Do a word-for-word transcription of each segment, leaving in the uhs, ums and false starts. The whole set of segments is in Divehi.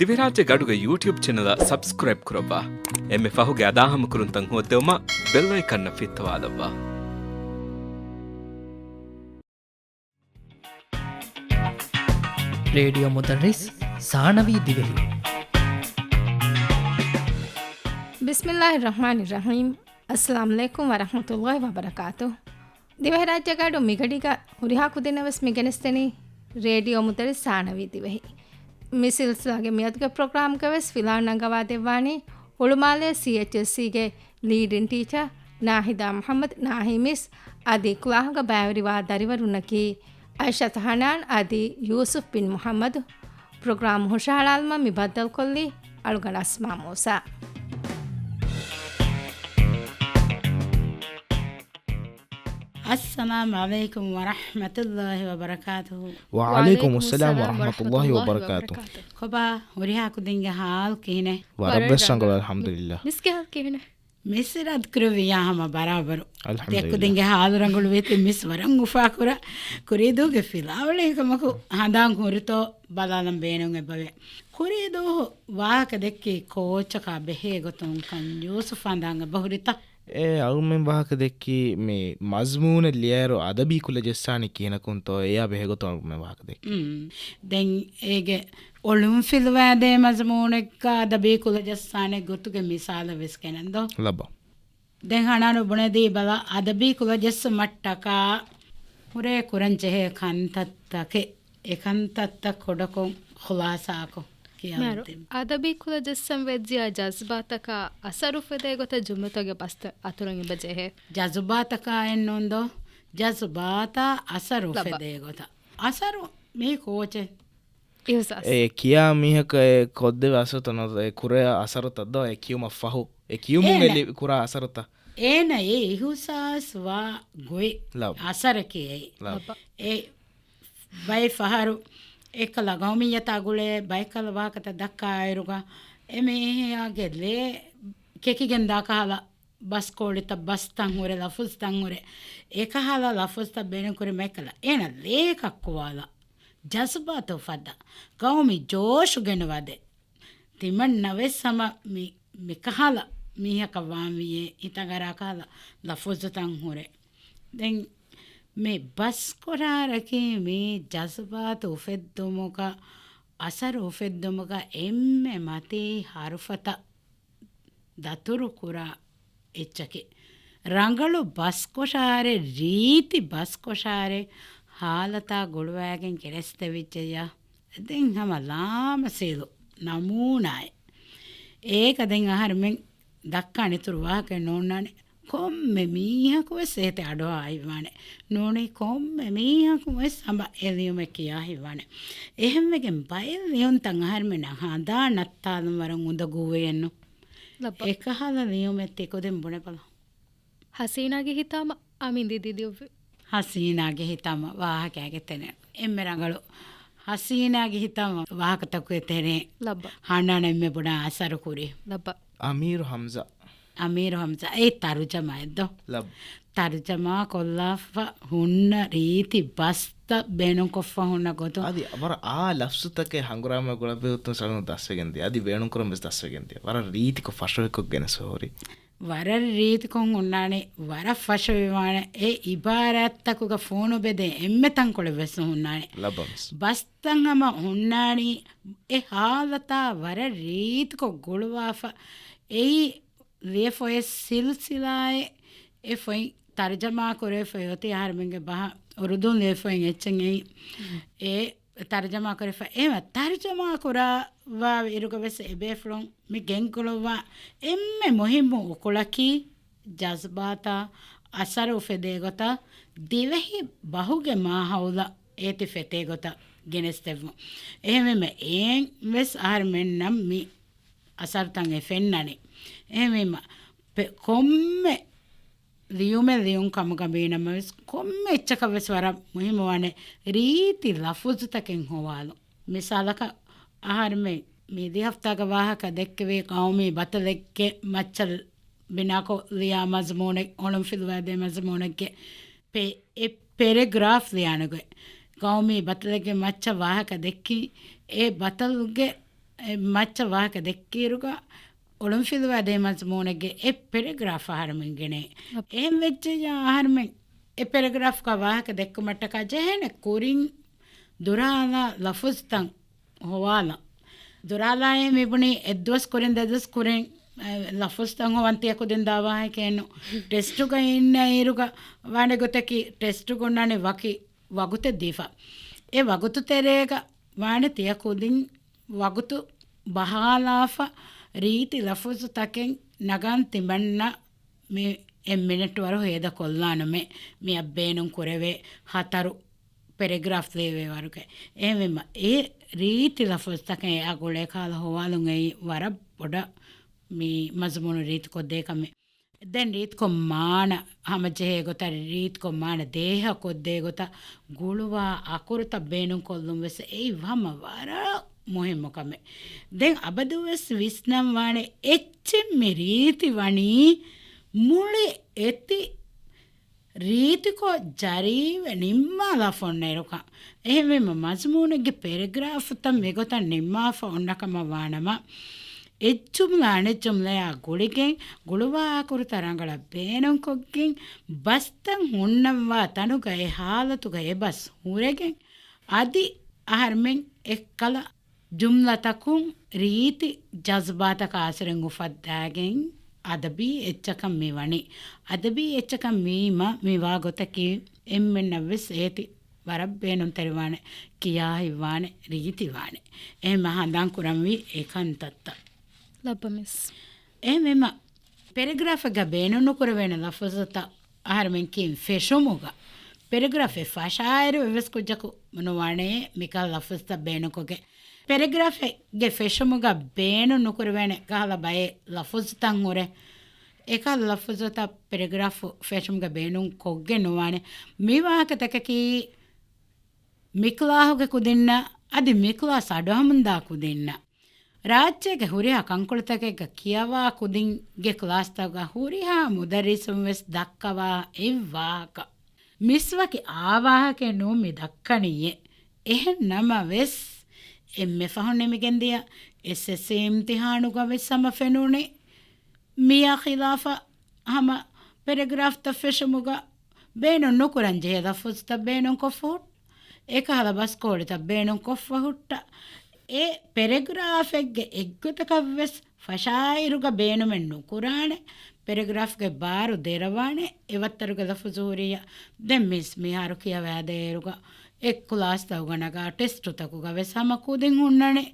ދިވެހިރާއްޖެ ގަޑުގެ ޔޫޓިއުބް ޗެނަލަށް ސަބްސްކްރައިބް ކުރައްވާ. އެންމެ ފަހުގެ އަދާހަމަކުރުންތައް ހޯއްދެވުމަށް ބެލް އައިކަންއަށް ފިއްތަވާލައްވާ. ރޭޑިއޯ މުދައްރިސް ސާނަވީ ދިވެހި. ބިސްމިއްލާހި ރަޙްމާނި ރަޙީމް. އައްސަލާމު ޢަލައިކުމް ވަރަޙްމަތުﷲި ވަބަރަކާތުހު. ދިވެހިރާއްޖެ ގަޑު މިގަޑީގަ ހުރިހާ ކުދިންނަށް ވެސް މިގެނެސްދެނީ ރޭޑިއޯ މުދައްރިސް ސާނަވީ ދިވެހި. މި ސިލްސިލާގެ މިއަދުގެ ޕްރޮގްރާމްގަ ވެސް ފިލާވަޅު ނަންގަވާ ދެއްވާނީ ހުޅުމާލެ ސީއެޗްއެސްސީގެ ލީޑިން ޓީޗަރ ނާހިދާ މުޙައްމަދު ނާހި މިސް އަދި ކްލާހުގަ ބައިވެރިވާ ދަރިވަރުންނަކީ އައިޝަތު ހަނާން އަދި ޔޫސުފް ބިން މުޙައްމަދު. ޕްރޮގްރާމް ހުށަހަޅާލުމަށް މި ބައްދަލުކޮށްލީ އަޅުގަނޑު އަސްމާ މޫސާ. އައްސަލާމު ޢަލައިކުމް ވަރަޙްމަތުﷲި ވަބަރަކާތުހު. ވަޢަލައިކުމުއްސަލާމް ވަރަޙްމަތުﷲި ވަބަރަކާތުހު. ކޮބާ ހުރިހާ ކުދިންގެ ޙާލު ކިހިނެއް؟ ވަރަށް ވެސް ރަނގަޅު، އަލްޙަމްދުލިއްލާ. މިސްގެ ޙާލު ކިހިނެއް؟ މިސް ރަދްކުރެއްވިއްޔާ ހަމަ ބަރާބަރު. އަލްޙަމްދުލިއްލާ. ތި ކުދިންގެ ޙާލު ރަނގަޅު ވީތީ މިސް ވަރަށް އުފާކުރާ. ކުރީދުވަހުގެ ފިލާވަޅު އެކަމަކު ހަނދާން ހުރިތޯ ބަލާލަން ބޭނުން އެބަވޭ. ކުރީދުވަހު ވާހަކަ ދެއްކީ ކޯޗަކާ ބެހޭ ގޮތުން ކަން ޔޫސުފް ހަނދާން އެބަހުރިތަ؟ އެ އަޅުމެން ވާހަކަ ދެއްކީ މި މަޒްމޫނެއް ލިޔާއިރު އަދަބީ ކުލަ ޖައްސާނީ ކިހިނަކުންތޯ އެޔާ ބެހޭގޮތުން އަޅުމެން ވާހަކަ ދެއްކީ. މް. ދެން އޭގެ އޮޅުންފިލުވާދޭ މަޒްމޫނެއްގަ އަދަބީ ކުލަ ޖައްސާނެ ގޮތުގެ މިސާލެއް ވެސް ގެނަން ދޯ؟ ލައްބަ. ދެން ހަނާނު ބުނެދީ ބަލަ އަދަބީ ކުލަ ޖައްސުމަށްޓަކާ ހުރޭ ކުރަން ޖެހޭ ކަންތައްތަކެއް. އެ ކަންތައްތައް ކުޑަކޮށް ޚުލާސާކޮށް ކިޔާލަން މިހާރު ތިބި. އަދަބީ ކުލަ ޖައްސަން ވެއްޖިޔާ ޖަޒްބާތަކާ އަސަރު އުފެދޭ ގޮތަށް ޖުމްލަތަކުގެ ބަސްތައް އަތުރަށް އެބަ ޖެހޭ. ޖަޒުބާތަކާއެއްނޫން ދޯ؟ ޖަޒުބާތާ އަސަރު ލަބާ. އުފެދޭ ގޮތަށް. އަސަރު މީ ކޯޗެއް. އިހުސާސް. އެ ކިޔާ މީހަކަށް އެ ކޮށްދެވޭ އަސަރުތައް ނު، އެ ކުރޭ އަސަރުތައް ދޯ، އެ ކިޔުމަށް ފަހު. އެ ކިޔުމުން އޭނަ، އެ ލި-، ކުރާ އަސަރުތައް. އޭނަ އެ އިހުސާސް ވާ ގޮތް ލަބް. އަސަރަކީ އެއީ. ލަބް. އެ ބައެއް ފަހަރު އެކަލަ ގައުމިއްޔަތާ ގުޅޭ ބައެއް ކަލަ ވާހަކަތައް ދައްކާއިރުގަ އެ މީހާގެ ލޭ ކެކިގެން ދާ ކަހަލަ ބަސްކޯޅިތައް، ބަސްތައް ހުރެ، ލަފުޒުތައް ހުރެ، އެކަހަލަ ލަފުޒުތައް ބޭނުންކުރި މައްކަލަ އޭނަ ލޭކަށް ކުވާލާ، ޖަޒުބާތު އުފައްދާ، ގައުމީ ޖޯޝު ގެނުވާދޭ. ތިމަންނަ ވެސް ހަމަ މި، މިކަހަލަ މީހަކަށް ވާންވީއޭ، ހިތަށް އަރާ ކަހަލަ ލަފުޒުތައް ހުރެ. ދެން މި ބަސްކޮށާރަކީ މީ ޖަޒުބާތު އުފެއްދުމުގަ، އަސަރު އުފެއްދުމުގަ އެންމެ މަތީ ހަރުފަތައް ދަތުރުކުރާ އެއްޗަކީ. ރަނގަޅު ބަސްކޮށާރެއް، ރީތި ބަސްކޮށާރެއް ހާލަތާ ގުޅުވައިގެން ގެނެސްދެވިއްޖެއްޔާ، ދެން ހަމަ ލާމަސީލު ނަމޫނާއެއް. އޭގަ ދެން އަހަރެމެން ދައްކާނެ އިތުރު ވާހަކައެއް ނޯންނާނެ. ކޮންމެ މީހަކު ވެސް އޭތި އަޑުއަހާ ހިތްވާނެ. ނޫނީ ކޮންމެ މީހަކު ވެސް ހަމަ އެ ލިޔުމެއް ކިޔާ ހިތްވާނެ. އެހެންވެގެން ބައެއް ލިޔުންތައް އަހަރެމެންނަށް ހަނދާން ނައްތާލުން ވަރަށް އުނދަގޫވޭއެއްނު. ލައްބަ. އެކަހަލަ ލިޔުމެއް ތިކުދިން ބުނެބަލަ. ހަސީނާގެ ހިތާމަ އަމިއްލަ ދިދި ލިޔުއްވި. ހަސީނާގެ ހިތާމަ ވާހަކައިގެ ތެރެއިން. އެންމެ ރަނގަޅު. ހަސީނާގެ ހިތާމަ ވާހަކަތަކުގެ ތެރެއިން. ލައްބަ. ހަނާން އެންމެ ބޮޑަށް އަސަރު ކުރި. ލައްބަ. އަމީރު ހަމްޒާ. އަމީރު ހަމްޒާ. އެ ތަރުޖަމާއެއް ދޯ؟ ލައްބަ. ތަރުޖަމާ ކޮށްލާފަ ހުންނަ ރީތި ބަސްތައް ބޭނުންކޮށްފަ ހުންނަ ގޮތުން. އަދި ވަރަށް އާ ލަފްޒުތަކެއް ހަނގުރާމަ ގުޅަބިހުއްޓުން ސަޅުން ދަސްވެގެން ދިޔަ. އަދި ބޭނުންކުރަން ވެސް ދަސްވެގެން ދިޔަ. ވަރަށް ރީތިކޮށް ފަށަވަތްކޮށް ގެނެސް ހުރި. ވަރަށް ރީތިކޮށް ހުންނާނެ، ވަރަށް ފަށަވެވާނެ. އެ އިބާރާތްތަކުގަ ފޯނު ބެދޭ އެންމެ ތަންކޮޅެއް ވެސް ނުހުންނާނެ. ލައްބަމެސް. ބަސްތައް ހަމަ ހުންނާނީ އެ ހާލަތާ ވަރަށް ރީތިކޮށް ގުޅުވާފަ. އެއީ ލިޔެފަ އޮތް ސިލްސިލާއެއް އެ ފޮތް ތަރުޖަމާ ކުރެވިފަ އޮތީ އަހަރެމެންގެ ބަހަށް އުރުދޫން ލިޔެފަ އޮތް އެއްޗެއް އެއީ. އެ ތަރުޖަމާ ކުރެފަ. އެހެން ތަރުޖަމާ ކުރައްވާ އިރުގަ ވެސް އެބޭފުޅުން މި ގެންގުޅުއްވާ އެންމެ މުހިއްމު އުކުޅަކީ ޖަޒްބާތާ އަސަރު އުފެދޭ ގޮތަށް ދިވެހި ބަހުގެ މާހައުލަށް އޭތި ފެތޭ ގޮތަށް ގެނެސްދެއްވުން. އެހެންވީމަ އެއިން ވެސް އަހަރެމެންނަށް މި އަސަރުތައް އެ ފެންނަނީ. އެހެންވީމަ ޕެ-، ކޮންމެ ލިޔުމެއް ލިޔުން ކަމުގަ މީނަމަވެސް ކޮންމެ އެއްޗަކަށް ވެސް ވަރަށް މުހިއްމުވާނެ ރީތި ލަފުޒުތަކެއް ހޮވާލުން. މިސާލަކަށް އަހަރެމެން މިދި ހަފްތާގަ ވާހަކަ ދެއްކެވި ގައުމީ ބަތަލެއްގެ މައްޗަށް ބިނާކޮށް ލިޔާ މަޒުމޫނެއް، އޮޅުންފިލުވާދޭ މަޒުމޫނެއްގެ ޕެ-، އެ ޕެރެގްރާފް ލިޔާނެގޮތް. ގައުމީ ބަތަލެއްގެ މައްޗަށް ވާހަކަ ދެއްކި، އެ ބަތަލުގެ މައްޗަށް ވާހަކަ ދެއްކިއިރުގަ އޮޅުންފިލުވާ ދޭ މަޒުމޫނެއްގެ އެއް ޕެރެގްރާފް އަހަރެމެން ގެނޭ. އެހެން ވެއްޖެއްޔާ އަހަރެމެން އެ ޕެރެގްރާފްގަ ވާހަކަ ދެއްކުމަށްޓަކާ ޖެހޭނެ ކުރިން ދުރާލާ ލަފުޒުތައް ހޮވާލަން. ދުރާލާއޭ މިބުނީ އެއްދުވަސް ކުރިން ދެދުވަސް ކުރިން، އެ، ލަފުޒުތައް ހޮވަން ތިޔަ ކުދިން ދާ ވާހަކައެއްނު. ޓެސްޓުގަ އިންނަ އިރުގަ ވާނެ ގޮތަކީ ޓެސްޓުގަ އޮންނާނެ ވަކި ވަގުތެއް ދީފަ. އެ ވަގުތު ތެރޭގަ ވާނެ ތިޔަ ކުދިން ވަގުތު ބަހާލާފަ ރީތި ލަފުޒުތަކެއް ނަގާން ތިމަންނަ މި އެއް މިނެޓް ވަރު ހޭދަ ކޮށްލާނަމޭ. މިއަށް ބޭނުން ކުރެވޭ ހަތަރު ޕެރެގްރާފް ލިޔެވޭ ވަރުގެ. އެހެންވީމަ އެ ރީތި ލަފުޒުތަކެއް އެއާ ގުޅޭ ކަހަލަ ހޮވާލުން އެއީ ވަރަށް ބޮޑަށް މި މަޒުމޫނު ރީތި ކޮށްދޭ ކަމެއް. ދެން ރީތިކޮށް މާނަ ހަމަޖެހޭ ގޮތަށް، ރީތިކޮށް މާނަ ދޭހަ ކޮށްދޭ ގޮތަށް ގުޅުވާ އަކުރުތައް ބޭނުން ކޮށްލުން ވެސް އެއީ ހަމަ ވަރަށް މުހިއްމު ކަމެއް. ދެން އަބަދުވެސް ވިސްނަން ވާނެ އެއްޗެއް މި ރީތި ވަނީ މުޅި އެތި ރީތިކޮށް ޖަރީވެ ނިންމާލާފަ އޮންނައިރުކަން. އެހެންވީމަ މަޒުމޫނެއްގެ ޕެރެގްރާފްތައް މިގޮތަށް ނިންމާފަ އޮންނަ ކަމަށް ވާނަމަ، އެއްޖުމްލަ އަނެއްޖުމްލަޔާ ގުޅިގެން ގުޅުވާ އަކުރުތައް ރަނގަޅަށް ބޭނުންކޮށްގެން، ބަސްތައް ހުންނަންވާ ތަނުގަ އެ ހާލަތުގަ އެ ބަސް ހުރެގެން، އަދި އަހަރުމެން އެއްކަލަ ޖުމްލަތަކުން ރީތި ޖަޒުބާތަކާ އަސަރެއް އުފައްދާގެން އަދަބީ އެއްޗަކަށް މި ވަނީ. އަދަބީ އެއްޗަކަށް މިވީމަ، މިވާ ގޮތަކީ އެންމެންނަށްވެސް އޭތި ވަރަށް ބޭނުންތެރިވާނެ، ކިޔާ ހިތްވާނެ، ރީތިވާނެ. އެހެންމަ ހަނދާން ކުރަންވީ އެ ކަންތައްތައް. ލައްބަ މިސް. އެހެންވީމަ، ޕެރެގްރާފެއްގަ ބޭނުން ނުކުރެވޭނެ ލަފުޒުތައް އަހަރެމެން ކީން ފެށުމުގަ، ޕެރެގްރާފެއް ފަށާއިރު އެއްވެސް ކުއްޖަކު ނުވާނެ މިކަހަލަ ލަފުޒުތައް ބޭނުންކޮށްގެން. ޕެރެގްރާފެއްގެ ފެށުމުގަ ބޭނުން ނުކުރެވޭނެ ކަހަލަ ބައެއް ލަފުޒުތައް ހުރޭ. އެކަހަލަ ލަފުޒުތައް ޕެރެގްރާފް ފެށުމުގަ ބޭނުން ކޮށްގެން ނުވާނެ. މި ވާހަކަތަކަކީ މިކްލާހުގެ ކުދިންނަށް އަދި މިކްލާސް އަޑުއަހަމުންދާ ކުދިންނަށް. ރާއްޖޭގެ ހުރިހާ ކަންކޮޅުތަކެއްގަ ކިޔަވާ ކުދިންގެ ކްލާސްތަކުގަ ހުރިހާ މުދައްރިސުން ވެސް ދައްކަވާ އެއް ވާހަކަ. މިސް ވަކި އާ ވާހަކައެއް ނޫން މި ދައްކަނީއޭ. އެހެން ނަމަވެސް، އެންމެ ފަހުން ނިމިގެންދިޔަ އެސްއެސްސީ އިމްތިހާނުގަ ވެސް ހަމަ ފެނުނީ މިއާ ޚިލާފަށް ހަމަ ޕެރެގްރާފްތައް ފެށުމުގަ ބޭނުން ނުކުރަން ޖެހޭ ލަފުޒުތައް ބޭނުންކޮށްފަ ހުއްޓަ. އެކަހަލަ ބަސްކޯޅިތައް ބޭނުންކޮށްފަ ހުއްޓަ. އެ ޕެރެގްރާފެއްގެ އެއްގޮތަކަށްވެސް ފަށާއިރުގަ ބޭނުމެއް ނުކުރާނެ. ޕެރެގްރާފްގެ ބާރު ދެރަވާނެ އެވައްތަރުގެ ލަފުޒު ހުރިއްޔާ. ދެން މިސް މިހާރު ކިޔަވާދޭއިރުގަ އެއް ކްލާސްތަކުގަ ނަގާ ޓެސްޓުތަކުގަ ވެސް ހަމަ ކުދިން ހުންނަނީ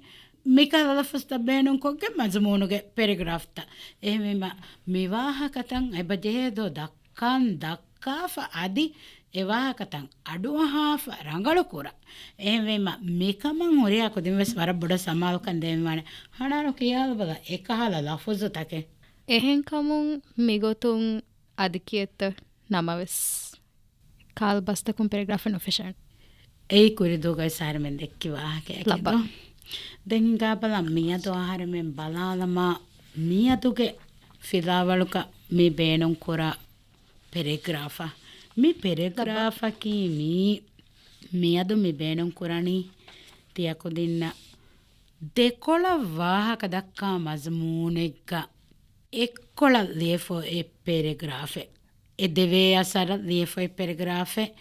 މިކަހަލަ ލަފުޒުތައް ބޭނުންކޮށްގެން މަޒުމޫނުގެ ޕެރެގްރާފްތައް. އެހެންވީމަ، މި ވާހަކަތައް އެބަ ޖެހޭ ދޯ ދައްކަން ދައްކާފަ އަދި އެ ވާހަކަތައް އަޑުއަހާފަ ރަނގަޅު ކުރަން. އެހެންވީމަ، މިކަމަށް ހުރިހާ ކުދިން ވެސް ވަރަށް ބޮޑަށް ސަމާލުކަން ދޭންވާނެ. ހަނާރު ކިޔާލަބަލަ އެކަހަލަ ލަފުޒުތަކެއް. އެހެންކަމުން މިގޮތުން އަދި ކިއެއްތަ ނަމަވެސް ކާލް ބަސްތަކުން ޕެރެގްރާފެއް ނުފެށޭނެ. އެއީ ކުރިދޫގައި ސާރމެން ދެއްކި ވާހަކައެކެއް ލައްބަ. ދޯ؟ ދެން ގާބަލަ މިއަދު އަހަރެމެން ބަލާލަމާ މިއަދުގެ ފިލާވަޅުގަ މި ބޭނުން ކުރާ ޕެރެގްރާފަށް. މި ޕެރެގްރާފަކީ މީ މިއަދު މި ބޭނުން ކުރަނީ ތިޔަކުދިންނަށް ދެކޮޅަށް ވާހަކަ ދައްކާ މަޒުމޫނެއްގަ އެއްކޮޅަށް ލިޔެފަ އެއް ޕެރެގްރާފެއް. އެ ދެވޭ އަސަރަށް ލިޔެފަ އެއް ޕެރެގްރާފެއް.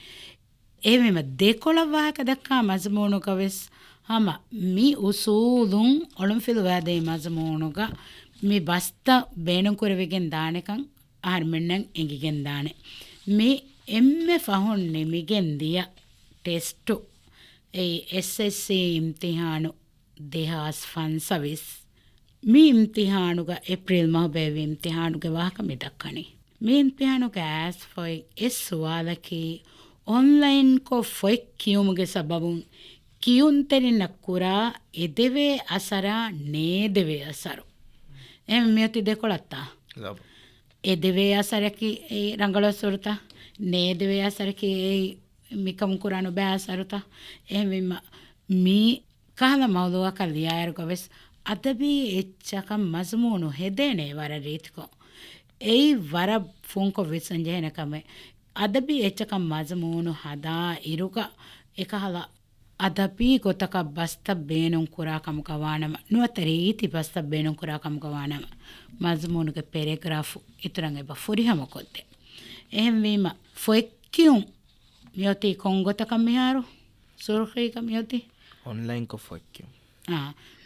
އެހެންވީމަ ދެކޮޅަށް ވާހަކަ ދައްކާ މަޒުމޫނުގަ ވެސް ހަމަ މި އުސޫލުން އޮޅުންފިލުވާދޭ މަޒުމޫނުގަ މި ބަސްތައް ބޭނުންކުރެވިގެން ދާނެކަން އަހަރުމެންނަށް އެނގިގެން ދާނެ. މި އެންމެ ފަހުން ނިމިގެން ދިޔަ ޓެސްޓު އެއީ އެސްއެސްސީ އިމްތިހާނު ދެހާސް ފަންސަވީސް. މި އިމްތިހާނުގަ އޭޕްރީލް މަހު ބޭއްވި އިމްތިހާނުގެ ވާހަކަ މި ދައްކަނީ. މި އިމްތިހާނުގެ އައިސްފައި އެއް ސުވާލަކީ، އޮންލައިންކޮށް ފޮތް ކިޔުމުގެ ސަބަބުން ކިޔުންތެރިންނަށް ކުރާ އެދެވޭ އަސަރާ ނޭދެވޭ އަސަރު. އެހެން މިއޮތީ ދެކޮޅަށްތާ؟ ލަބަ. އެދެވޭ އަސަރަކީ އެއީ ރަނގަޅު އަސަރުތައް، ނޭދެވޭ އަސަރަކީ އެއީ މިކަމުން ކުރާ ނުބައި އަސަރުތައް. އެހެންވީމަ، މި ކަހަލަ މައުޟޫއަކަށް ލިޔާއިރުގަ ވެސް އަދަބީ އެއްޗަކަށް މަޒުމޫނު ހެދޭނެ ވަރަށް ރީތިކޮށް. އެއީ ވަރަށް ފުންކޮށް ވިސްނަން ޖެހޭނެ ކަމެއް. އަދަބީ އެއްޗަކަށް މަޒުމޫނު ހަދާ އިރުގަ އެކަހަލަ އަދަބީ ގޮތަކަށް ބަސްތައް ބޭނުން ކުރާ ކަމުގަ ވާނަމަ، ނުވަތަ ރީތި ބަސްތައް ބޭނުން ކުރާ ކަމުގަ ވާނަމަ، މަޒުމޫނުގެ ޕެރެގްރާފު އިތުރަށް އެބަ ފުރިހަމަ ކޮށްދޭ. އެހެންވީމަ، ފޮތްކިޔުން މިއޮތީ ކޮން ގޮތަކަށް މިހާރު؟ ސުރުޚީގަ މިއޮތީ. އޮންލައިންކޮށް ފޮތްކިޔުން. އާ،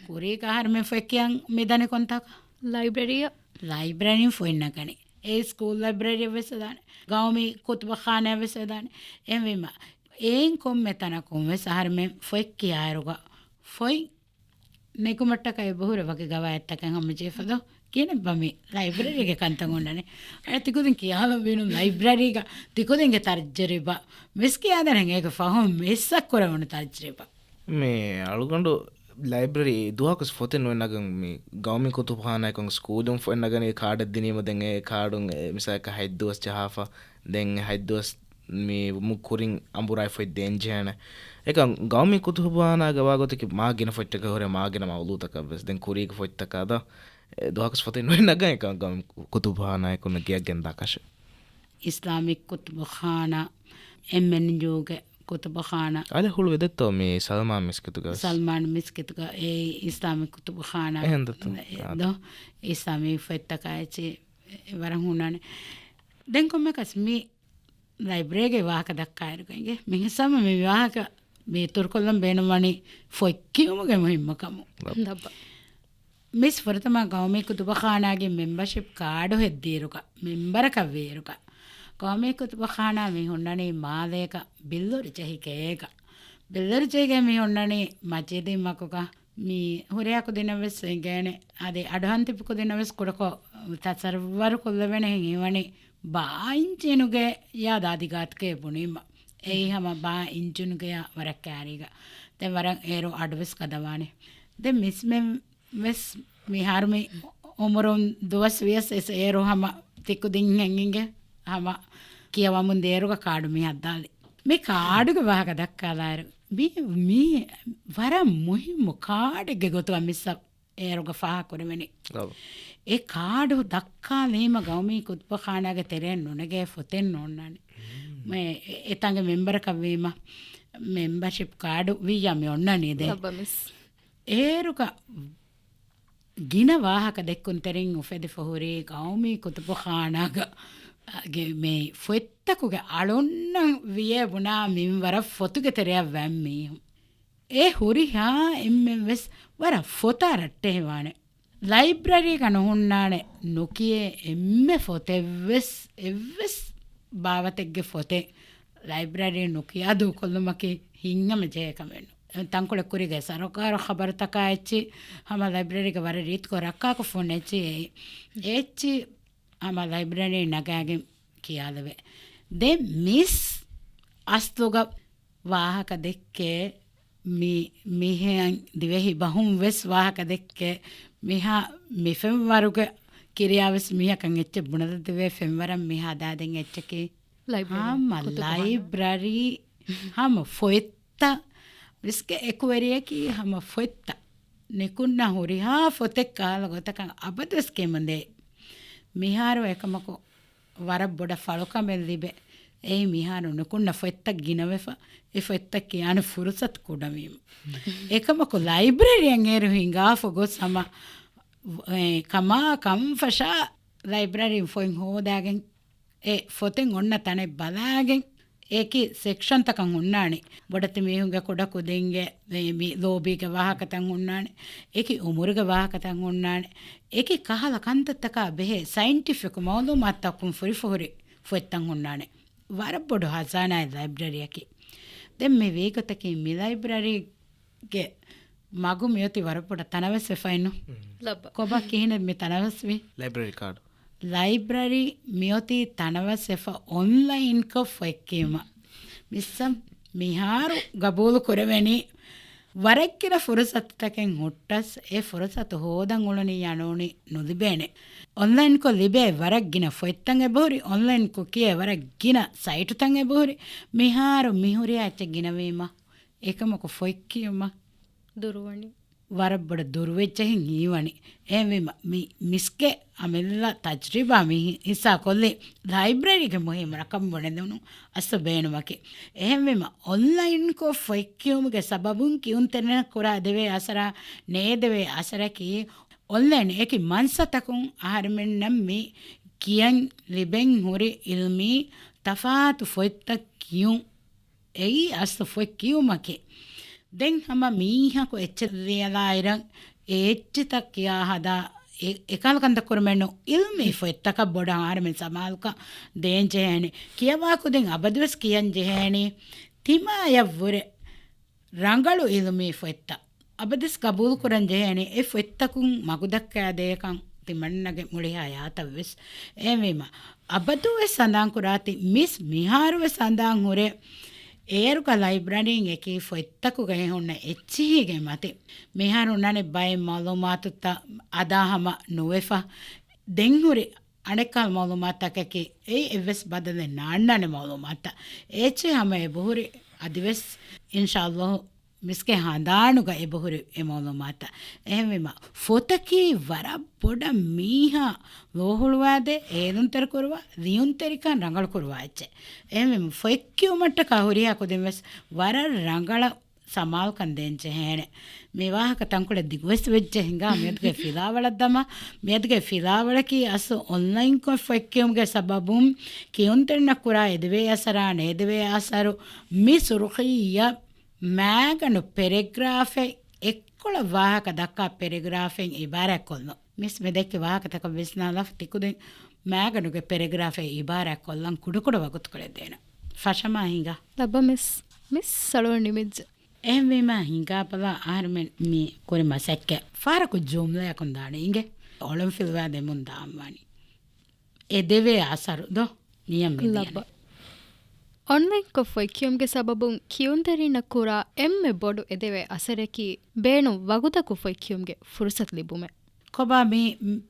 ކުރީގަ އަހަރުމެން ފޮތްކިޔަން މިދަނީ ކޮންތާކަށް؟ ލައިބްރަރީއަށް. ލައިބްރަރީން ފޮތް ނަގަނީ. އެ ސްކޫލް ލައިބްރަރީއަށް ވެސް ވެދާނެ. ގައުމީ ކުތުބުޚާނާއަށް ވެސް ވެދާނެ. އެހެންވީމަ، އެއިން ކޮންމެ ތަނަކުން ވެސް އަހަރުމެން ފޮތް ކިޔާއިރުގަ ފޮތް ނެގުމަށްޓަކައި އެބަހުރި ވަކި ގަވާއިދުތަކެއް ހަމަޖެހިފަދަ ކިޔަނެއްބަ މި ލައިބްރަރީގެ ކަންތައް އޮންނަނީ. އަ، ތިކުދިން ކިޔާލަން ވީނުން ލައިބްރަރީގަ ތިކުދިންގެ ތަޖްރިބާ މިސް ކިޔާދޭން އޭގެ ފަހުން މިސްއަށް ކުރެވުނު ތަޖްރިބާ. މި އަޅުގަނޑު ލައިބްރަރީ ދުވަހަކުސް ފޮތެއް ނުއެއް ނަގަން މި ގައުމީ ކުތުބުޚާނާއަކުން ސްކޫލުން ފޮތް ނަގަނީ ކާޑެއް ދިނީމަ ދެން އެ ކާޑުން އެ މިސާލަކަށް ހަތް ދުވަސް ޖަހާފަ ދެން އެ ހަތް ދުވަސް މި މު ކުރިން އަނބުރާއި ފޮތް ދޭން ޖެހޭނެ. އެކަން ގައުމީ ކުތުބުޚާނާގަ ވާ ގޮތަކީ މާ ގިނަ ފޮތްތަކެއް ހުރޭ މާ ގިނަ މައުޟޫޢުތަކަށް ވެސް. ދެން ކުރީގެ ފޮތްތަކާ ދާ އެ ދުވަހަކުސް ފޮތެއް ނުއެއް ނަގަން އެކަން ގައުމީ ކުތުބުޚާނާއަކުން ގެއަށް ގެންދާކަށެއް. އިސްލާމިކް ކުތުބުޚާނާ، އެމްއެންޔޫގެ ކުތުބުޚާނާ. އަލެ ހުޅު ވެދެއްތޯ މި ސަލްމާން މިސްކިތުގަ ވެސް؟ ސަލްމާން މިސްކިތުގަ އެ އިސްލާމިކް ކުތުބުޚާނާ. އެހެން ދަތު. އެ ދޯ، އިސްލާމީ ފޮތްތަކާ އެއްޗި ވަރަށް ހުންނާނެ. ދެން ކޮންމެކަސް މި ލައިބްރަރީގެ ވާހަކަ ދައްކާއިރުގަ އިނގޭ. މިހިސާބަށް މި ވާހަކަ މި އިތުރުކޮށްލަން ބޭނުންވަނީ ފޮތް ކިޔުމުގެ މުހިއްމުކަމު. ލައްބަ. ލައްބަ. މިސް ފުރަތަމަ ގައުމީ ކުތުބުޚާނާގެ މެމްބަޝިޕް ކާޑު ހެއްދިއިރުގަ، މެމްބަރަކަށް ވިއިރުގަ، ގައުމީ ކުތުބުޚާނާ މި ހުންނަނީ މާލޭގަ ބިއްލޫރި ޖެހި ގޭގަ. ބިއްލޫރި ޖެހިގޭ މި ހުންނަނީ މަޖީދީ މަގުގަ. މި ހުރިހާ ކުދިންނަށް ވެސް އެނގޭނެ. އަދި އަޑުއަހަން ތިބި ކުދިންނަށް ވެސް ކުޑަކޮށް ތަސައްވަރު ކޮށްލެވޭނެ ހެން ހީވަނީ ބާ އިންޖީނުގެ ޔާ ދާދި ގާތުގެ ބުނީމަ. އެއީ ހަމަ ބާ އިންޖީނުގެ ޔާ ވަރަށް ކާރީގަ. ދެން ވަރަށް އޭރު އަޑު ވެސް ގަދަވާނެ. ދެން މިސްމެން ވެސް މިހާރު މި އުމުރުން ދުވަސް ވިޔަސް އެސް އޭރު ހަމަ ތިކުދިން ހެން އިނގޭ ހަމަ ކިޔަވަމުން ދޭރުގަ ކާޑު މި ހައްދާލި. މި ކާޑުގެ ވާހަކަ ދައްކާލާއިރު، މި، މި ވަރަށް މުހިއްމު ކާޑެއްގެ ގޮތުގަ މިސްއަށް އޭރުގަ ފާހަކުރެވެނީ. އަވަ. އެ ކާޑު ދައްކާލީމަ ގައުމީ ކުތުބުޚާނާގެ ތެރެއިން ނުނެގޭ ފޮތެއް ނޯންނާނެ. މެ-، އެ-، އެތާނގެ މެމްބަރަކަށް ވީމަ، މެމްބަޝިޕް ކާޑު ވިއްޔާ މި އޮންނާނީ ދޭ. ލައްބަ މިސް. އޭރުގަ ގިނަ ވާހަކަ ދެއްކުންތެރިން އުފެދިފަ ހުރީ ގައުމީ ކުތުބުޚާނާގަ ގެ މެ ފޮތްތަކުގެ އަޅުންނަށް ވިޔޭ ބުނާ މިންވަރަށް ފޮތުގެ ތެރެއަށް ވަން މީހުން. އެ ހުރިހާ އެންމެން ވެސް ވަރަށް ފޮތާ ރައްޓެހިވާނެ. ލައިބްރަރީގަ ނުހުންނާނެ ނުކިޔޭ އެންމެ ފޮތެއް ވެސް، އެއްވެސް ބާވަތެއްގެ ފޮތެއް ލައިބްރަރީ ނުކިޔާ ދޫކޮށްލުމަކީ ހިތްހަމަ ޖެހޭ ކަމެއް ނޫން. ތަންކޮޅެއް ކުރީގަ ސަރުކާރު ޚަބަރުތަކާ އެއްޗި ހަމަ ލައިބްރަރީގަ ވަރަށް ރީތިކޮށް ރައްކާކޮށްފަ ހުންނަ އެއްޗި އެއީ. އެ އެއްޗި ހަމަ ލައިބްރަރީ ނަގާގެން ކިޔާލެވޭ. ދެން މިސް އަސްލުގަ ވާހަކަ ދެއްކޭ، މި-، މިހެން ދިވެހި ބަހުން ވެސް ވާހަކަ ދެއްކޭ، މިހާ މި ފެންވަރުގެ ކިރިޔާ ވެސް މީހަކަށް އެއްޗެއް ބުނެދެއްވޭ ފެންވަރަށް މިހާ ދާދިން އެއްޗަކީ. ލައިބްރަރީ، ހަމަ ކުތުބުޚާނާ. ލައިބްރަރީ، ހަމަ ފޮތް ތައް މިސްގެ އެކުވެރިޔަކީ ހަމަ ފޮތްތައް. ނިކުންނަ ހުރިހާ ފޮތެއް ކަހަލަ ގޮތަކަށް އަބަދުވެސް ކިޔަމުންދޭ. މިހާރު އެކަމަކު ވަރަށް ބޮޑަށް ފަޅުކަމެއް ލިބޭ. އެއީ މިހާރު ނިކުންނަ ފޮތްތައް ގިނަވެފަ، އެ ފޮތްތައް ކިޔާނެ ފުރުސަތު ކުޑަވީމަ. އެކަމަކު ލައިބްރަރީއަށް އޭރު ހިނގާފަ ގޮސް ހަމަ، އެ، ކަމާ ކަންފަށާ ލައިބްރަރީން ފޮތް ހޯދާގެން އެ ފޮތެއް އޮންނަ ތަނެއް ބަލާގެން، އެކި ސެކްޝަންތަކަށް ހުންނާނެ. ބޮޑެތި މީހުންގެ ކުޑަ ކުދިންގެ މި ލޯބީގެ ވާހަކަތައް ހުންނާނެ. އެކި އުމުރުގެ ވާހަކަތައް ހުންނާނެ. އެކި ކަހަލަ ކަންތައްތަކާ ބެހޭ ސައިންޓިފިކް މައުލޫމާތުތަކުން ފުރިފަހުރި ފޮތްތައް ހުންނާނެ. ވަރަށް ބޮޑު ހަޒާނާއެއް ލައިބްރަރީއަކީ. ދެން މި ވީގޮތަކީ މި ލައިބްރަރީ ގެ މަގު މިއޮތީ ވަރަށް ބޮޑަށް ތަނަވަސް ވެފައިނު. ލައްބަ. ކޮބާ ކިހިނެއް މި ތަނަވަސް ވީ؟ ލައިބްރަރީ ކާޑު. ލައިބްރަރީ މިއޮތީ ތަނަވަސް ވެފަ އޮންލައިންކޮށް ފޮތްކިޔުމަށް. މިސްއަށް މިހާރު ގަބޫލު ކުރެވެނީ. ވަރަށް ގިނަ ފުރުސަތުތަކެއް ހުއްޓަސް، އެ ފުރުސަތު ހޯދަން އުޅުނީ ޔާ ނޫނީ ނުލިބޭނެ. އޮންލައިންކޮށް ލިބޭ ވަރަށް ގިނަ ފޮތްތައް އެބަހުރި، އޮންލައިންކޮށް ކިޔޭ ވަރަށް ގިނަ ސައިޓުތައް އެބަހުރި. މިހާރު މިހުރިހާ އެއްޗެއް ގިނަވީމަ. އެކަމަކު ފޮތްކިޔުމަށް ދުރުވަނީ. ވަރަށް ބޮޑަށް ދުރުވެއްޖެހެން ހީވަނީ. އެހެންވީމަ، މި މިސްގެ އަމިއްލަ ތަޖްރިބާ މި ހިއްސާ ކޮށްލީ ލައިބްރަރީގެ މުހިއްމު ރަކަމުން ބުނެދެވުނު އަސްލު ބޭނުމަކީ. އެހެންވީމަ، އޮންލައިންކޮށް ފޮތް ކިޔުމުގެ ސަބަބުން ކިޔުންތެރިންނަށް ކުރާ އެދެވޭ އަސަރާ ނޭދެވޭ އަސަރަކީ، އޮންލައިން އެކި މަންސަތަކުން އަހަރެމެންނަށް މި ކިޔަން ލިބެން ހުރި އިލްމީ ތަފާތު ފޮތްތައް ކިޔުން. އެއީ އަސްލު ފޮތް ކިޔުމަކީ. ދެން ހަމަ މީހަކު އެއްޗެއް ލިޔަލާއިރަށް އެ އެއްޗިތައް ކިޔާ ހަދާ އެ-، އެކަހަލަ ކަންތައް ކުރުމެއް ނޫން. އިލްމީ ފޮތްތަކަށް ބޮޑަށް އަހަރެމެން ސަމާލުކަން ދޭން ޖެހޭނެ. ކިޔަވާ ކުދިން އަބަދުވެސް ކިޔަން ޖެހޭނީ. ތިމާޔަށްވުރެ ރަނގަޅު އިލްމީ ފޮތްތައް އަބަދުވެސް ގަބޫލުކުރަން ޖެހޭނީ. އެ ފޮތްތަކުން މަގުދައްކާދޭކަން ތިމަންނަގެ މުޅި ހަޔާތަށްވެސް. އެހެންވީމަ، އަބަދުވެސް ހަނދާންކުރާތި، މިސް މިހާރުވެސް ހަނދާން ހުރޭ، އޭރުގަ ލައިބްރަރީން އެކީ ފޮތްތަކުގައި ހުންނަ އެއްޗިހީގެ މަތި. މިހާރު ހުންނާނެ ބައެއް މައުލޫމާތުތައް އަދާ ހަމަ ނުވެފަ. ދެން ހުރި އަނެއްކާ މައުލޫމާތަކަކީ އެއީ އެއްވެސް ބަދަލެއް ނާންނާނެ މައުލޫމާތައް. އޭޗޭ ހަމަ އެބަހުރި އަދިވެސް އިންޝާﷲ މިސްގެ ހަނދާނުގަ އެބަހުރި އެ މައުލޫމާތައް. އެހެންވީމަ، ފޮތަކީ ވަރަށް ބޮޑަށް މީހާ ލޯހުޅުވާދޭ، ހޭލުންތެރިކުރުވާ، ލިޔުންތެރިކަން ރަނގަޅުކުރުވާ އެއްޗެއް. އެހެންވީމަ، ފޮތް ކިޔުމަށްޓަކާ ހުރިހާ ކުދިން ވެސް ވަރަށް ރަނގަޅަށް ސަމާލުކަން ދޭން ޖެހޭނެ. މި ވާހަކަ ތަންކޮޅެއް ދިގުވެސް ވެއްޖެ ހިނގާ މިއަދުގެ ފިލާވަޅަށް ދަމާ. މިއަދުގެ ފިލާވަޅަކީ އަސްލު އޮންލައިންކޮށް ފޮތްކިޔުމުގެ ސަބަބުން ކިޔުންތެރިންނަށް ކުރާ އެދެވޭ އަސަރާ ނޭދެވޭ އަސަރު. މި ސުރުޚީއަށް މާގަނޑު ޕެރެގްރާފެއް އެއްކޮޅަށް ވާހަކަ ދައްކާ ޕެރެގްރާފެއް އިބާރާތްކޮށްލުން. މިސް މި ދެއްކި ވާހަކަތަކަށް ވިސްނާލާފަ ތިކުދިން މާގަނޑުގެ ޕެރެގްރާފެއް އިބާރާތްކޮށްލަން ކުޑަކުޑަ ވަގުތުކޮޅެއް ދޭނަން. ފަށަމާ ހިނގާ. ލައްބަ މިސް، މިސް ސަޅުވަން ނިމިއްޖެ. އެހެންވީމާ ހިނގާބަލާ އަހަރެމެން މި ކުރި މަސައްކަތް ފަހަރަކު ޖުމްލަޔަކުން ދާނެ އިނގޭ. އޮޅުންފިލުވާ ދެމުން ދާންވާނީ. އެދެވޭ އަސަރު ދޯ ނިޔަން މި ލައްބަ. ލިޔަނީ. އޮންލައިންކޮށް ފޮތްކިޔުމުގެ ސަބަބުން ކިޔުންތެރިންނަށް ކުރާ އެންމެ ބޮޑު އެދެވޭ އަސަރަކީ ބޭނުން ވަގުތަކު ފޮތްކިޔުމުގެ ފުރުސަތު ލިބުމެއް. ކޮބާ މި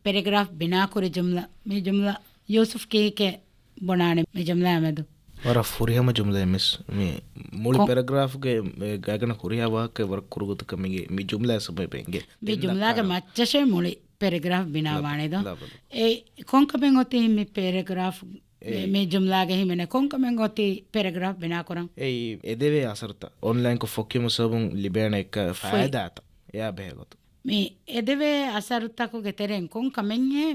ޕެރެގްރާފް ބިނާކުރި ޖުމްލަ؟ މި ޖުމްލަ ޔޫސުފް ކީކޭ ބުނާނެ މި ޖުމްލާ މެދު؟ ވަރަށް ފުރިހަމަ ޖުމްލައެއް މިސް. މި މުޅި ކޮ- ޕެރެގްރާފްގެ ގާތްގަނޑަށް ހުރިހާ ވާހަކައެއް ވަރަށް ކުރު ގޮތަކަށް މިގެ މި ޖުމްލާ ސަބަބެންގެ. މި ޖުމްލާގެ މައްޗަށޭ މުޅި ޕެރެގްރާފް ބިނާވާނެ ދޯ؟ ލަބަ، ލަބަ. އެ ކޮންކަމެއް އޮތީ މި ޕެރެގްރާފް އެ. މި ޖުމްލާގެ ހިމެނޭ ކޮންކަމެއް އޮތީ ޕެރެގްރާފް ބިނާކުރަން؟ އެ އެދެވޭ އަސަރުތައް އޮންލައިންކޮށް ފޮތްކިޔުމުގެ ސަބަބުން ލިބޭނެ އެއްކަ ފައި- ފައިދާތައް އެއާ ބެހޭ ގޮތުން. މި އެދެވޭ އަސަރުތަކުގެ ތެރެއިން ކޮންކަމެއްހޭ؟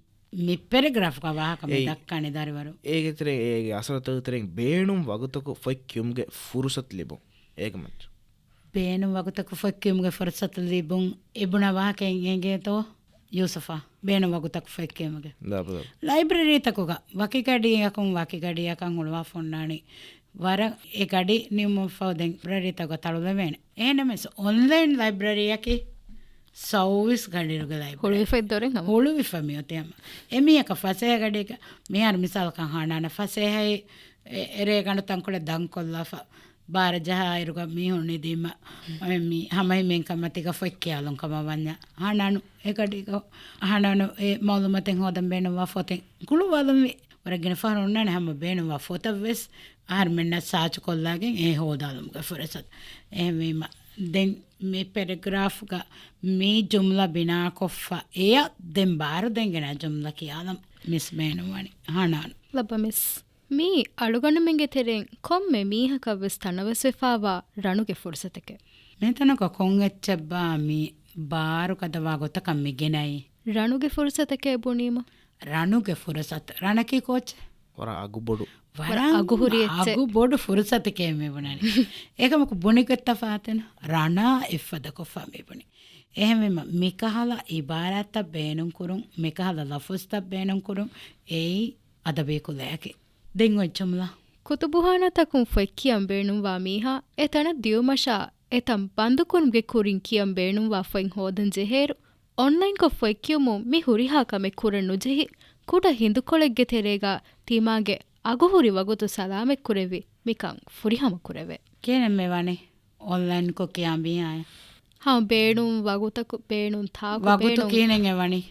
މި ޕެރެގްރާފްގަ ވާހަކަ މި ދައްކާނެ ދަރިވަރު. އޭގެ ތެރެއިން އޭގެ އަސަރުތަކުގެ ތެރެއިން ބޭނުން ވަގުތަކު ފޮތް ކިޔުމުގެ ފުރުސަތު ލިބުން. އޭގެ މައްޗަށް. ބޭނުން ވަގުތަކު ފޮތް ކިޔުމުގެ ފުރުސަތު ލިބުން އެ ބުނާ ވާހަކައެއް އެނގޭތޯ ޔޫސުފާ؟ ބޭނުން ވަގުތަކު ފޮތް ކިޔުމުގެ. ލަބަ، ލަބަ. ލައިބްރަރީތަކުގަ ވަކި ގަޑިއަކުން ވަކި ގަޑިއަކަށް ހުޅުވާފަ އޮންނާނީ. ވަރަށް އެ ގަޑި ނިމުމަށްފަހު ދެން ލައިބްރަރީތަކުގަ ތަޅުލެވޭނެ. އެހެންނަމަވެސް އޮންލައިން ލައިބްރަރީއަކީ ސައުވީސް ގަޑިއިރުގެ ލައިބްރަރީ. ހުޅުވިފައި ދޮރެއް ހަމަ. ހުޅުވިފަ މިއޮތީ ހަމަ. އެމީހަކަށް ފަސޭހަ ގަޑިއެއްގަ މިހާރު މިސާލަކަށް ހާނާނަށް ފަސޭހައި އެ-، އެރޭގަނޑު ތަންކޮޅެއް ދަންކޮށްލާފަ ބާރަށް ޖަހާއިރުގަ މީހުން ނިދީމަ އެ މި ހަމަހިމޭންކަންމަތީގަ ފޮތް ކިޔާލުން ކަމަށް ވަންޏާ ހާނާނު އެ ގަޑިގަ ހާނާނު އެ މައުލޫމާތެއް ހޯދަން ބޭނުންވާ ފޮތެއް ގުޅުވާލަންވީ. ވަރަށް ގިނަ ފަހަރު އޮންނާނެ ހަމަ ބޭނުންވާ ފޮތަށްވެސް އަހަރުމެންނަށް ސާޗު ކޮށްލާގެން އެ ހޯދާލުމުގެ ފުރުސަތު. އެހެންވީމަ، ދެން މި ޕެރެގްރާފްގަ މި ޖުމްލަ ބިނާކޮށްފަ އެޔަށް ދެން ބާރު ދެން ގެނަ ޖުމްލަ ކިޔާލަން މިސް ބޭނުންވަނީ. ހަނާން. ލައްބަ މިސް. މީ އަޅުގަނޑުމެންގެ ތެރެއިން ކޮންމެ މީހަކަށްވެސް ތަނަވަސްވެފާވާ ރަނުގެ ފުރުސަތެކޭ. މިތަނަކަށް ކޮން އެއްޗެއްބާ މި ބާރު ގަދަވާ ގޮތަކަށް މި ގެނައީ؟ ރަނުގެ ފުރުސަތެކޭ ބުނީމަ. ރަނުގެ ފުރުސަތު. ރަނަކީ ކޯޗެއް؟ ވަރަށް އަގުބޮޑު. ވަރަށް އަގުހުރި އެއްޗެއް. އަގުބޮޑު ފުރުސަތެކޭ މި ބުނަނީ. އެކަމަކު ބުނިގޮތް ތަފާތެއް ނޫން. ރަނާ އެއްފަދަކޮށްފަ މި ބުނީ. އެހެންވީމަ، މިކަހަލަ އިބާރާތްތައް ބޭނުންކުރުން، މިކަހަލަ ލަފުޒްތައް ބޭނުންކުރުން، އެއީ އަދަބީ ކުލަޔަކީ. ދެން އޮތް ޖުމްލަ. ކުތުބުޚާނާތަކުން ފޮތް ކިޔަން ބޭނުންވާ މީހާ، އެ ތަނަށް ދިޔުމަށާ، އެ ތަން ބަންދުކުރުމުގެ ކުރިން ކިޔަން ބޭނުންވާ ފޮތް ހޯދަން ޖެހޭއިރު، އޮންލައިންކޮށް ފޮތް ކިޔުމުން މި ހުރިހާ ކަމެއް ކުރަން ނުޖެހި، ކުޑަ ހިނދުކޮޅެއްގެ ތެރޭގަ ތިމާގެ އަގުހުރި ވަގުތު ސަލާމަތްކުރެވި، މިކަން ފުރިހަމަ ކުރެވޭ. ކިހިނެއް މި ވަނީ؟ އޮންލައިންކޮށް ކިޔާ މީހާއަށް. ހަމަ ބޭނުން ވަގުތަކު، ބޭނުން ތާކު، ވަގުތު ބޭނުން ކިހިނެއް އެ ވަނީ؟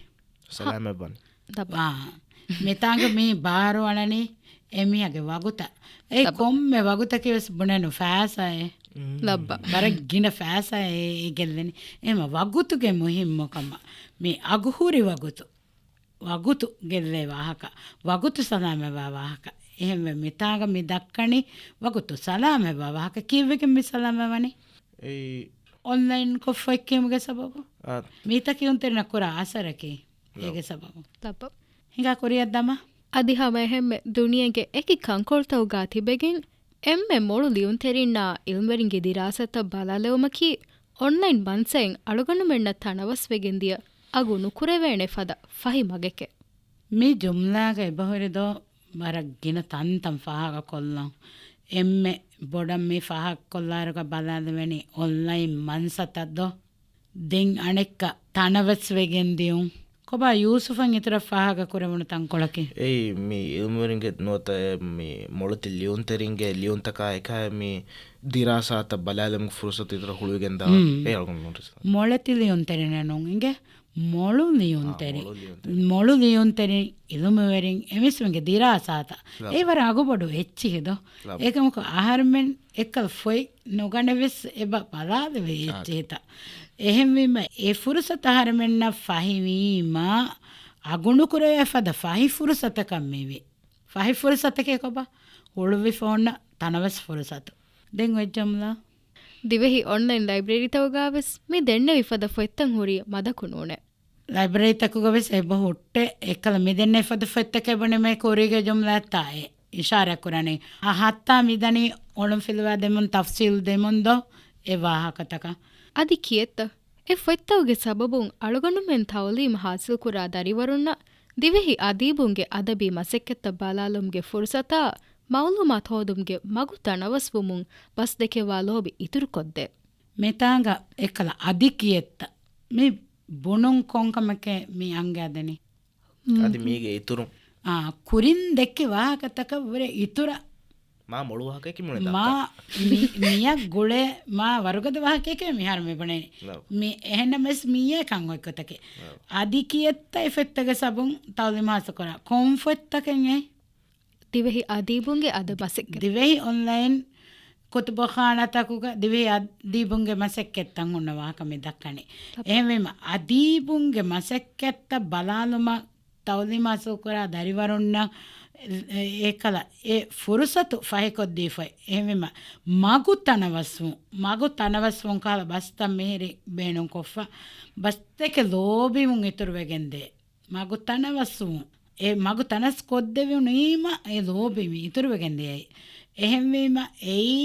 ސަލާމަތް ވަނީ. ދަބާ. އާ. މިތާނގަ މީ ބާރު އަޅަނީ އެމީހާގެ ވަގުތަށް. އެ ދަބާ. ކޮންމެ ވަގުތަކީ ވެސް ބުނެ ނުފާސާއޭ. ލައްބަ. ވަރަށް ގިނަ ފައިސާ އެ، އެ ގެއްލެނީ. އެހެމަ ވަގުތުގެ މުހިއްމުކަމަށް މި އަގުހުރި ވަގުތު، ވަގުތު ގެއްލޭ ވާހަކަ، ވަގުތު ސަލާމަތްވާ ވާހަކަ. އެހެންވެ މިތާގަ މި ދައްކަނީ ވަގުތު ސަލާމަތްވާ ވާހަކަ. ކީއްވެގެން މި ސަލާމަތްވަނީ؟ އެއީ އޮންލައިން ކޮށްފައި ކިޔުމުގެ ސަބަބު. އާ. މީތަ ކިޔުންތެރިންނަށް ކުރާ އަސަރަކީ އޭގެ ސަބަބު. ލައްބަ. ހިނގާ ކުރިއަށް ދަމާ. އަދި ހަމައެހެންމެ ދުނިޔޭގެ އެކި ކަންކޮޅުތަކުގާ ތިބެގެން އެންމެ މޮޅު ލިޔުންތެރިންނާ އިލްމުވެރިންގެ ދިރާސާތައް ބަލާލެވުމަކީ އޮންލައިން މަންސައިން އަޅުގަނޑުމެންނަށް ތަނަވަސްވެގެންދިޔަ އަގު ނުކުރެވޭނެ ފަދަ ފަހި މަގެކެ. މި ޖުމްލާގަ އެބަހުރިދޯ ވަރަށް ގިނަ ތަންތަން ފާހަގަކޮށްލަން. އެންމެ ބޮޑަށް މި ފާހަގަކޮށްލާއިރުގަ ބަލާލެވެނީ އޮންލައިން މަންސަތައްދޯ. ދެން އަނެއްކާ ތަނަވަސްވެގެން ދިޔުން. ކޮބާ ޔޫސުފަށް އިތުރަށް ފާހަގަ ކުރެވުނު ތަންކޮޅަކީ؟ އެއީ މި އިލްމުވެރިންގެ ނުވަތަ މި މޮޅުތި ލިޔުންތެރިންގެ ލިޔުންތަކާ އެކާ މި ދިރާސާތައް ބަލާލުމުގެ ފުރުސަތު އިތުރަށް ހުޅުވިގެން ދާ އެއަޅުގަނޑު ނޫން. މޮޅެތި ލިޔުންތެރިންނެއް ނޫން އިނގޭ. މޮޅު ލިޔުންތެރިން. މޮޅު ލިޔުންތެރިން. މޮޅު ލިޔުންތެރިން އިލްމުވެރިން އެމީސްވެރިންގެ ދިރާސާތައް. އެ ވަރަށް އަގުބޮޑު އެއްޗިހި ދޯ. އޭކަމަކު އަހަރުމެން އެއްކަލަ ފޮތް ނުގަނެވެސް އެބަ ބަލާލެވޭ އެއްޗިހިތައް. އެހެންވީމަ އެ ފުރުސަތު އަހަރުމެންނަށް ފަހިވީމަ އަގުނުކުރެވޭ ފަދަ ފަހި ފުރުސަތަކަށް މިވީ. ފަހި ފުރުސަތަކޭ ކޮބާ؟ ހުޅުވިފަ އޮންނަ ތަނަވަސް ފުރުސަތު. ދެން އޮތް ޖުމްލާ. ދިވެހި އޮންލައިން ލައިބްރަރީތަކުގަވެސް މި ދެންނެވި ފަދަ ފޮތްތައް ހުރީ މަދަކު ނޫނޭ. ލައިބްރަރީތަކުގަވެސް އެބަ ހުއްޓޭ. އެއްކަލަ މި ދެންނެވި ފަދަ ފޮތްތަކެއް ބުނީމަ ކުރީގެ ޖުމްލާތައް އެ އިޝާރާތް ކުރަނީ. އަ، ހައްތާ މިދަނީ އޮޅުންފިލުވާ ދެމުން، ތަފްސީލް ދެމުން ދޯ އެ ވާހަކަތަކަށް. އަދި ކިއެއްތަ؟ އެ ފޮތްތަކުގެ ސަބަބުން އަޅުގަނޑުމެން ތައުލީމް ހާސިލްކުރާ ދަރިވަރުންނަށް ދިވެހި އަދީބުންގެ އަދަބީ މަސައްކަތްތައް ބަލާލުމުގެ ފުރުސަތާ، މައުލޫމާތު ހޯދުމުގެ މަގު ތަނަވަސްވުމުން ބަސްދެކެވާ ލޯބި އިތުރުކޮށްދޭ. މިތާނގަ އެއްކަލަ އަދި ކިއެއްތަ؟ މި ބުނުން ކޮންކަމެކޭ މި އަންގާދެނީ؟ އަދި މީގެ އިތުރުން. އާ، ކުރިން ދެއްކި ވާހަކަތަކަށް ވުރެ އިތުރަށް. މާ މޮޅު ވާހަކައަކީ މުޅި މާ ދައްކާ. މި، މިއަށް ގުޅޭ މާ ވަރުގަދަ ވާހަކައެކޭ މިހާރު މި ބުނެނީ. މި އެހެންނަމަވެސް މިއީ ކަން އޮތް ގޮތަކީ. އަދި ކިއެއްތަ އެ ފޮތްތަކުގެ ސަބަބުން ތައުލީމް ހާސިލްކުރާ؟ ކޮން ފޮތްތަކެއް އެ؟ ދިވެހި އަދީބުންގެ އަދަބު މަސައްކަތް. ދިވެހި އޮންލައިން ކުތުބުޚާނާތަކުގަ ދިވެހި އަދީބުންގެ މަސައްކަތްތައް ހުންނަ ވާހަކަ މި ދައްކަނީ. އެހެންވީމަ، އަދީބުންގެ މަސައްކަތްތައް ބަލާލުމަށް ތައުލީމް ހާސިލްކުރާ ދަރިވަރުންނަށް އެކަލަ އެ ފުރުސަތު ފަހިކޮށްދީފައި. އެހެންވީމަ، މަގު ތަނަވަސްވުން، މަގު ތަނަވަސްވުން ކަހަލަ ބަސްތައް މިހިރީ ބޭނުންކޮށްފަ، ބަސްދެކެ ލޯބިވުން އިތުރުވެގެންދޭ. މަގު ތަނަވަސްވުން. އެ މަގު ތަނަސް ކޮށްދެވުނީމަ އެ ލޯބިވި އިތުރުވެގެން ދިޔައީ. އެހެންވީމަ އެއީ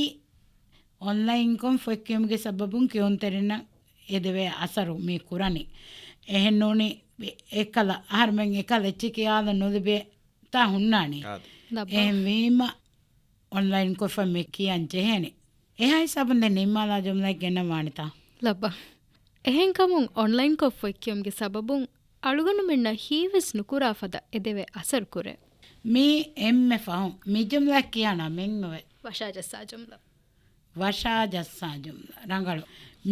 އޮންލައިންކޮށް ފޮތް ކިޔުމުގެ ސަބަބުން ކިޔުންތެރިންނަށް އެދެވޭ އަސަރު މި ކުރަނީ. އެހެންނޫނީ އެކަލަ އަހަރުމެން އެކަލަ އެއްޗެއް ކިޔާލަން ނުލިބޭ ތާ ހުންނާނީ. އެހެންވީމަ އޮންލައިންކޮށްފަ މި ކިޔަން ޖެހޭނެ. އެހާ ހިސާބުން ދެން ނިންމާލާ ޖުމްލައެއް ގެންނަން ވާނެތާ؟ ލައްބަ. އެހެންކަމުން އޮންލައިންކޮށް ފޮތްކިޔުމުގެ ސަބަބުން އަޅުގަނޑުމެންނަށް ހީވެސް ނުކުރާ ފަދަ އެދެވޭ އަސަރު ކުރޭ. މީ އެންމެ ފަހުން މި ޖުމްލަ ކިޔާ ނަމެއްނުވޭ. ވަށާޖައްސާ ޖުމްލަ. ވަށާޖައްސާ ޖުމްލަ. ރަނގަޅު.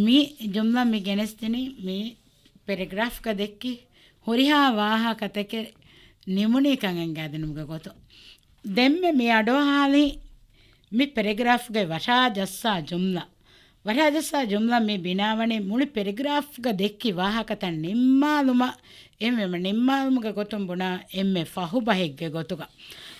މި ޖުމްލަ މި ގެނެސްދިނީ މި ޕެރެގްރާފްގަ ދެއްކި ހުރިހާ ވާހަކަތަކެއް ނިމުނީ ކަން އެނގާދިނުމުގެ ގޮތުން. ދެންމެ މި އަޑުއަހާލީ މި ޕެރެގްރާފްގެ ވަށާޖައްސާ ޖުމްލަ. ވަށާޖައްސާ ޖުމްލަ މި ބިނާވަނީ މުޅި ޕެރެގްރާފްގަ ދެއްކި ވާހަކަތައް ނިންމާލުމަށް، އެހެންވީމަ ނިންމާލުމުގެ ގޮތުން ބުނާ އެންމެ ފަހު ބަހެއްގެ ގޮތުގަ.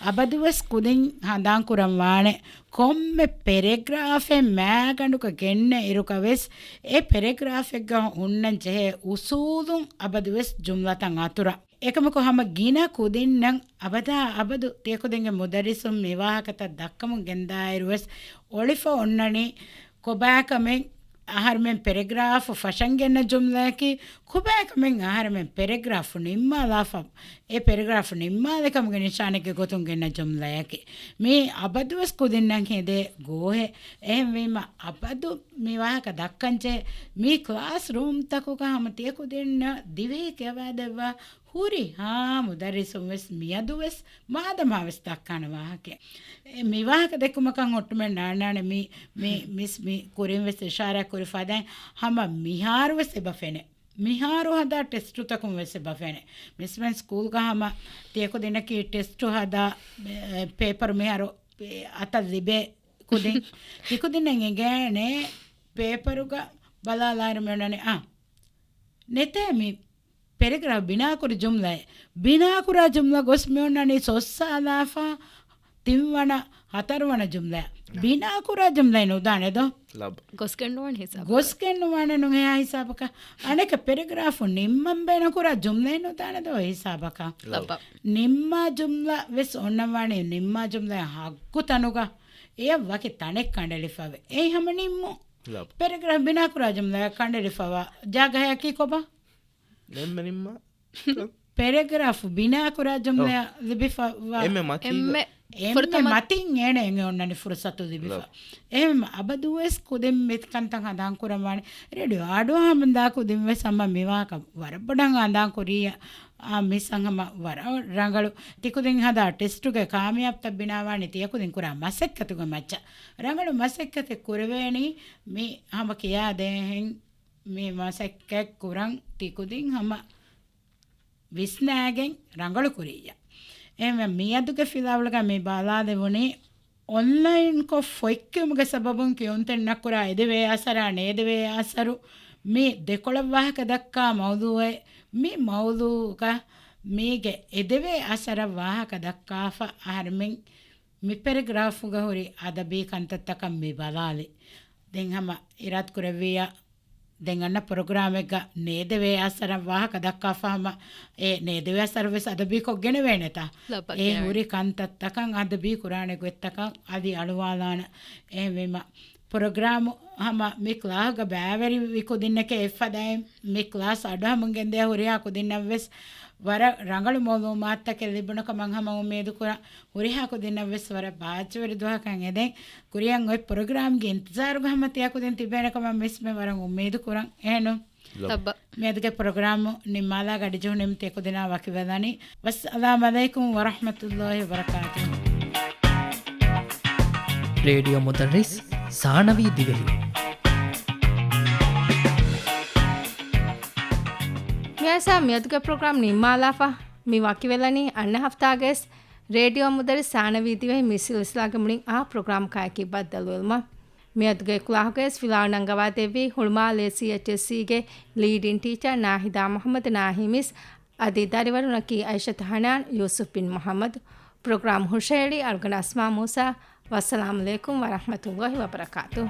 އަބަދުވެސް ކުދިން ހަނދާން ކުރަން ވާނެ، ކޮންމެ ޕެރެގްރާފެއް މާގަނޑުގަ ގެންނަ އިރުގަ ވެސް، އެ ޕެރެގްރާފެއްގަ ހުންނަން ޖެހޭ އުސޫލުން އަބަދުވެސް ޖުމްލަތައް އަތުރަށް. އެކަމަކު ހަމަ ގިނަ ކުދިންނަށް އަބަދާ އަބަދު ތިޔަކުދިންގެ މުދައްރިސުން މި ވާހަކަތައް ދައްކަމުން ގެންދާއިރުވެސް އޮޅިފަ އޮންނަނީ ކޮބާކަމެއް އަހަރުމެން ޕެރެގްރާފު ފަށަން ގެންނަ ޖުމްލައަކީ، ކޮބާކަމެއް އަހަރުމެން ޕެރެގްރާފު ނިންމާލާފަ، އެ ޕެރެގްރާފު ނިންމާލި ކަމުގެ ނިޝާނެއްގެ ގޮތުން ގެންނަ ޖުމްލައަކީ. މީ އަބަދުވެސް ކުދިންނަށް ހެދޭ ގޯހެއް. އެހެންވީމަ އަބަދު މި ވާހަކަ ދައްކަންޖެހޭ މި ކްލާސް ރޫމްތަކުގަ ހަމަ ތިޔަކުދިންނަށް ދިވެހި ކިޔަވާދެއްވާ ހުރިހާ މުދައްރިސުން ވެސް މިއަދު ވެސް މާދަމާ ވެސް ދައްކާނެ ވާހަކައެއް. އެ މި ވާހަކަ ދެއްކުމަކަށް ހުއްޓުމެއް ނާންނާނެ މި، މި، މިސް މި ކުރިން ވެސް އިޝާރާތް ކުރި ފަދައިން ހަމަ މިހާރު ވެސް އެބަ ފެނޭ. މިހާރު ހަދާ ޓެސްޓުތަކުން ވެސް އެބަ ފެނޭ. މިސްމެން ސްކޫލްގަ ހަމަ ތިޔަކުދިންނަކީ ޓެސްޓު ހަދާ، އެ، ޕޭޕަރު މިހާރު، އެ، އަތަށް ލިބޭ ކުދިން. ތިކުދިންނަށް އެނގޭނެ ޕޭޕަރުގަ ބަލާލާއިރު މި އޮންނަނީ، އާ، ނެތޭ މި ޕެރެގްރާފް ބިނާކުރި ޖުމްލައެއް. ބިނާކުރާ ޖުމްލަ ގޮސް މި އޮންނަނީ ސޮއްސާލާފަ ތިންވަނަ، ހަތަރުވަނަ ޖުމްލައަށް. ނާ. ބިނާކުރާ ޖުމްލައެއް ނުދާނެ ދޯ؟ ލަބް. ގޮސްގެން ނުވާނެ ހިސާބަކަށް. ގޮސްގެން ނުވާނެ ނޫން އެހާ ހިސާބަކަށް. އަނެކަ ޕެރެގްރާފު ނިންމަން ބޭނުންކުރާ ޖުމްލައެއް ނުދާނެ ދޯ ހިސާބަކަށް. ލަބް. ނިންމާ ޖުމްލަ ވެސް އޮންނަވާނެ ނިންމާ ޖުމްލައެއް ހައްގު ތަނުގަ. އެޔަށް ވަކި ތަނެއް ކަނޑެލިފަވެ. އެއީ ހަމަ ނިންމުން. ލަބް. ޕެރެގްރާފް ބިނާކުރާ ޖުމްލައަށް ކަނޑެލިފަވާ ޖާގަހައަކީ ކޮބާ؟ ނެންމެ ނިންމާ. ޕެރެގްރާފް ބިނާކުރާ ޖުމްލައަށް ލިބިފަވާ. އެންމެ މަތީގަ. އެންމެ އެންމެ ފުރަތަމަ މަތިން އޭނަ އެނގެ އޮންނަނީ ފުރުސަތު ލިބިފަ. ލަބް. އެހެން އަބަދުވެސް ކުދިން މި ކަންތައް ހަނދާން ކުރަން ވާނެ. ރޭޑިއޯ އަޑުއަހަމުން ދާ ކުދިން ވެސް ހަމަ މި ވާހަކަ ވަރަށް ބޮޑަށް ހަނދާން ކުރިއްޔާ، އާ، މިސް ހަމަ ވަރަށް ރަނގަޅު. ތިކުދިން ހަދާ ޓެސްޓުގެ ކާމިޔާބުތައް ބިނާވާނީ ތިޔަކުދިން ކުރާ މަސައްކަތުގެ މައްޗަށް. ރަނގަޅު މަސައްކަތެއް ކުރެވޭނީ މި ހަމަ ކިޔާދޭހެން މި މަސައްކަތް ކުރަން ތިކުދިން ހަމަ ވިސްނާގެން ރަނގަޅު ކުރިއްޔާ. އެހެންވެ މިއަދުގެ ފިލާވަޅުގަ މި ބަލާލެވުނީ އޮންލައިންކޮށް ފޮތްކިޔުމުގެ ސަބަބުން ކިޔުންތެރިންނަށް ކުރާ އެދެވޭ އަސަރާ ނޭދެވޭ އަސަރު މި ދެކޮޅަށް ވާހަކަ ދައްކާ މައުޟޫއެއް. މި މައުޟޫގަ މީގެ އެދެވޭ އަސަރަށް ވާހަކަ ދައްކާފަ އަހަރެމެން މި ޕެރެގްރާފުގަ ހުރި އަދަބީ ކަންތައްތަކަށް މި ބަލާލި. ދެން ހަމަ އިރާދަ ކުރެއްވިއްޔާ ދެން އަންނަ ޕްރޮގްރާމެއްގަ ނޭދެވޭ އަސަރަށް ވާހަކަ ދައްކާފަ ހަމަ އެ ނޭދެވޭ އަސަރު ވެސް އަދަބީކޮށް ގެނެވޭނެތާ؟ ލަބަ އެ ގެނެވޭނެ. ހުރި ކަންތައްތަކަށް އަދަބީ ކުރާނެ ގޮތްތަކަށް އަދި އަޅުވާލާނެ. އެހެންވީމަ ޕްރޮގްރާމު ހަމަ މި ކްލާހުގަ ބައިވެރިވި ކުދިންނެކޭ އެއްފަދައިން މި ކްލާސް އަޑުއަހަމުން ގެންދިޔަ ހުރިހާ ކުދިންނަށް ވެސް ވަރަށް ރަނގަޅު މައުލޫމާތުތަކެއް ލިބުނު ކަމަށް ހަމަ އުއްމީދު ކުރަން. ހުރިހާ ކުދިންނަށް ވެސް ވަރަށް ބާއްޖަވެރި ދުވަހަކަށް އެދެން. ކުރިއަށް އޮތް ޕްރޮގްރާމްގެ އިންތިޒާރުގަ ހަމަ ތިޔަކުދިން ތިބޭނެ ކަމަށް ވެސް މި ވަރަށް އުއްމީދު ކުރަން. އެހެނު؟ ލައްބަ. މިއަދުގެ ޕްރޮގްރާމު ނިންމާލާ ގަޑިޖެހުނީމަ ތިޔަކުދިންނާ ވަކިވެލަނީ. ވައްސަލާމް ޢަލައިކުމް ވަރަޙްމަތުﷲި ވަބަރަކާތުހު. ރޭޑިއޯ މުދައްރިސް ސާނަވީ ދިވެހި. މިއަދުގެ ޕްރޮގްރާމް ނިންމާލާފަ މި ވަކިވެލަނީ. އަންނަ ހަފްތާގައި ރޭޑިއޯ މުދައްރިސް ސާނަވީ ދިވެހި މި ސިލްސިލާގެ މުޅިން އާ ޕްރޮގްރާމަކާއެކީ ބައްދަލުވެލުމަށް. މިއަދުގެ ކްލާހުގައި ވެސް ފިލާވަޅު ނަންގަވާދެއްވީ ހުޅުމާލޭ ސީއެޗްއެސްސީގެ ލީޑިން ޓީޗަރ ނާހިދާ މުޙައްމަދު ނާހިމް އިސް އަދި ދަރިވަރުންނަކީ އައިޝަތު ޙަނާން، ޔޫސުފް ބިން މުޙައްމަދު. ޕްރޮގްރާމް ހުށަހެޅި އަޅުގަނޑު އަސްމާ މޫސާ. ވައްސަލާމް ޢަލައިކުމް ވަރަޙްމަތުﷲި ވަބަރަކާތުހު.